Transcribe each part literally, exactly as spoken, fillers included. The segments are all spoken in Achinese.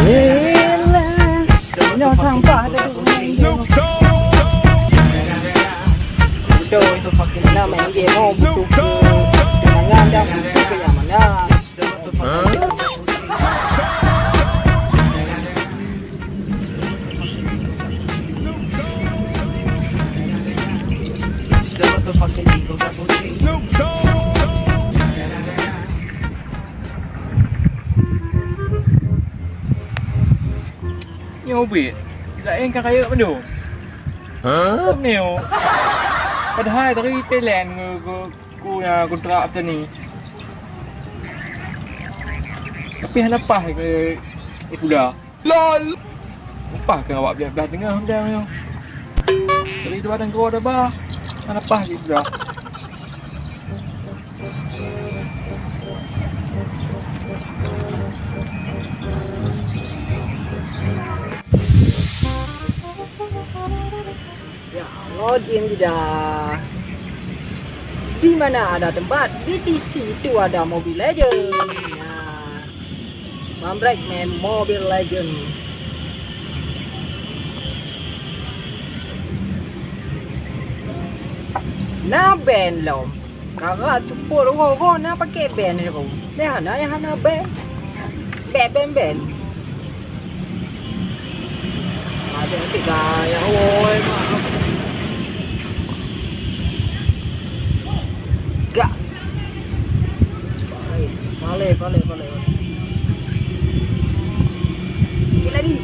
Yelah. Nyoe sampah tu. Betul. Nak main game, oh, butuh ketenangan dan butuh kenyamanan. Nyoe ubit, laén ka rayeuk mandum. Hah? Nyoe. Padahai dari Thailand nge-, nge-, ku, ya, kontrak petani. Tapi hana paih keu, keu kuda. Lol. Upah keu awak biak blah teungoh macam nyoe. Dari dua dan dua dah bah. Hana paih keu kuda. Ya Allah, jin lidah. Di mana ada tempat, di, di situ ada Mobile Legend. Ya. Bang Brek main Mobile Legend. Na ban lom. Kara cupot roh-roh na pakai ban ni roh. Leh hana, nyang hana ban. Ban, ban, ban. Ada tiga ya, oi, maaf. Gas. Pale, pale, pale. Sikit lagi.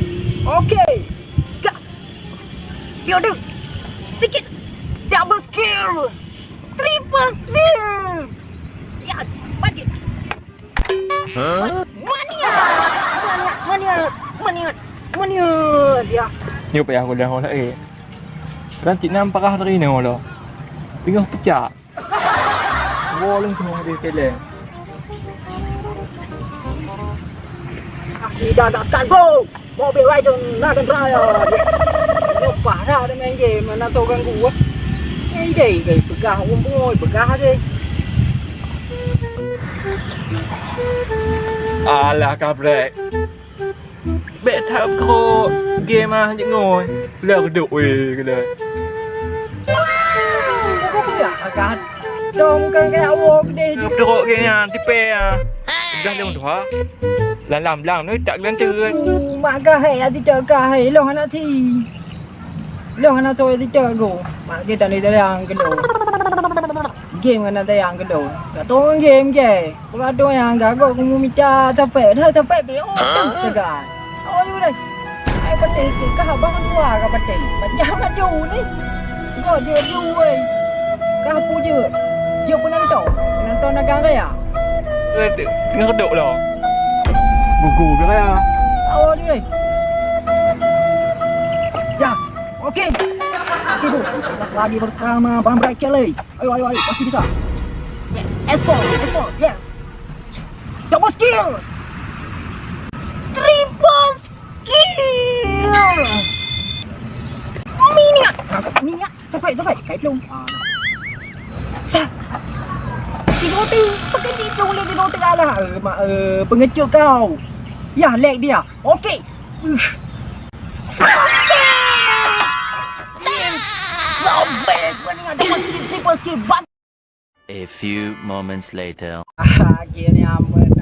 Okey. Gas. Yo, tu. Sikit. Double skill. Triple skill. Ya, mati. Hah? Maniak! Maniak, maniak, maniak, maniak, ya. Nyoe payah kuliah orang lain. Kan cit nam parah dari nyoe lo. Teungoh pecah. Wo leuh teungoh di keleng. Tidak ada sekat, bro. Mobile Legend Nagan Raya. Yes. Nyoe parah dah main game, mana tahu ganggu, eh. Eh, deh, deh, peugah ureueng bungoi, peugah deh. Alah, kabrek. Bèk that keu game ah, jeuet ngoi. Leuh reudôk weh, keunan. Bukan peugah, kan? Dong, kan, kayak awak deh. Reudôk keu nyan, tipè ah. Udah lôn tuha. Lam-lam blang ni tak gelanteue. Uh, mak gahai, ati tak gahai, loh anak ti. Loh anak tu ati tak go. Mak kita ni tayang ke lo. Game kan tayang ke lo. Tak tahu game ke. Bukan tu yang gagal kamu minta sampai. Dah sampai be. Oh, tegas. Oh, you dah. Ai, peuteh tu kah abang dua ka peuteh. Macam maju ni. Go je, je, woi. Kah pu je. Je penonton. Penonton Nagan Raya. Eh, tengah reudôk lah. Gugu ke raya. Awak ni, woi. Ya, okey. Okey, bro. Kita lagi bersama Bang Bright Kelly. Ayo, ayo, ayo. Pasti bisa. Yes, ekspor, ekspor, yes. Double skill. Triple skill. Minyak. Minyak. Sampai, sampai. Kai pelung. Ah. Sa. Cik Roti, pakai cik pelung lagi Roti kalah. Eh, mak, eh, pengecut kau. Ya, lag dia. Okey. Uh. Yes. Sobek. Gua ni ada triple skill. A few moments later. Ah, akhirnya aman.